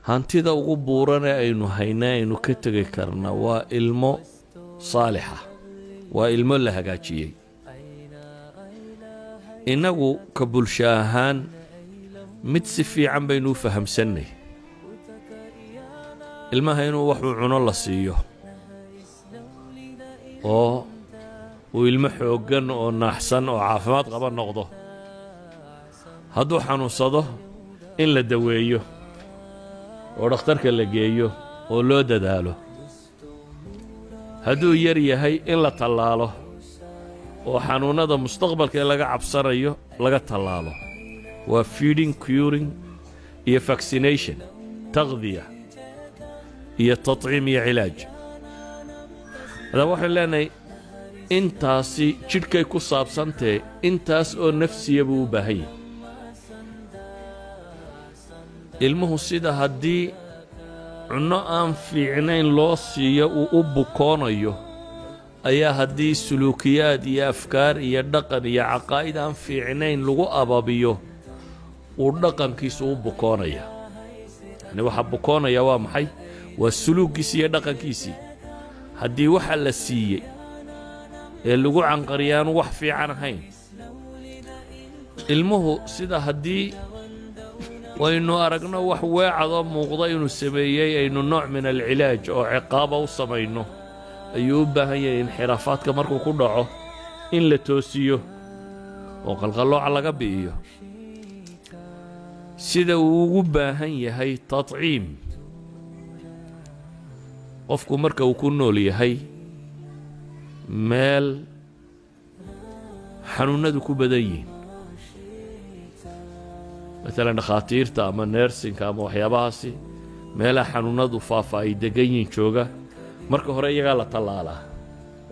Hantida ugu buuran ee aynu hayna, aynu ka tegi karna, waa ilmo saalixa, waa ilmo la hagaajiyey. Innagu ka bulsho ahaan mid si fiican baynu u fahamsannay: ilmaha inuu waxuu cuno la siiyo oo uu ilmo xooggan oo naaxsan oo caafimaad qaba noqdo, hadduu xanuunsado in la daweeyo oo dhakhtarka la geeyo oo loo dadaalo, hadduu yar yahay in la tallaalo oo xanuunnada mustaqbalka ee laga cabsanayo laga tallaalo. Waa feeding, curing iyo vaccination, تغذية iyo تطعيم iyo cilaaj. Haddaba waxaynu leenahay intaasi jidhkay ku saabsantahe, intaas oo nafsiya buu u baahan yahay ilmuhu. Sida haddii cunno aan fiicnayn loo siiyo uu u bukoonayo, ayaa haddii suluukiyaad iyo afkaar iyo dhaqan iyo caqaa'id aan fiicnayn lagu ababiyo uu dhaqankiisu u bukoonaya. Yani waxaa bukoonaya waa maxay? Waa suluuggiisii iyo dhaqankiisii. Haddii waxa la siiyey ee lagu canqariya aanu wax fiican ahayn ilmuhu, sida haddii waynu aragno wax weecadoo muuqda inuu sameeyey aynu nooc من العلاج oo ciqaaba u samayno, ayuu u baahan yahay inxiraafaadka markuu ku dhaco in la toosiyo oo qalqallooca laga bi'iyo. Sida uu ugu baahan yahay تطعيم qofku marka uu ku nool yahay meel xanuunnadu ku badan yihiin, maalan dhakhaatiirta ama nursing-ka ama waxyaabahaasi, meelaha xanuunnadu faafa ay degan yihiin jooga, marka hore iyagaa la tallaalaa.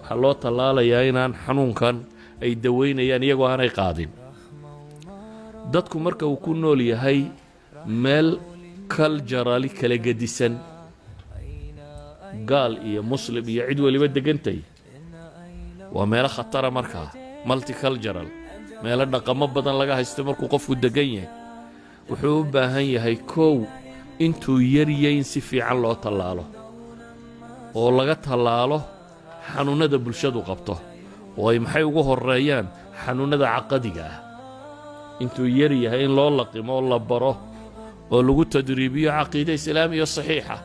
Waxaa loo tallaalayaa inaan xanuunkan ay daweynayaan iyagoo aanay qaadin. Dadku marka uu ku nool yahay meel culturally kala gedisan, gaal iyo muslim iyo cid weliba degantay, waa meelo khatara. Markaa multicultural, meelo dhaqamo badan laga haysto markuu qofku degan yahay, wuxuu u baahan yahay kow intuu yaryay in si fiican loo tallaalo oo laga tallaalo xanuunnada bulshadu qabto, oo ay maxay ugu horreeyaan? Xanuunnada caqadiga ah. Intuu yar yahay in loo laqimo oo la baro oo lagu tadriibiyo caqiide islaamiya saxiixa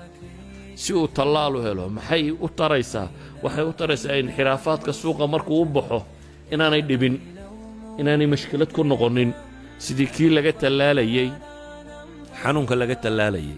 si uu tallaalu helo. Maxay u taraysaa? Waxay u taraysaa inxiraafaadka suuqa markuu u baxo inaanay dhibin, inaanay mashkilad ku noqonin, sidii kii laga tallaalayey xanuunka laga tallaalayey.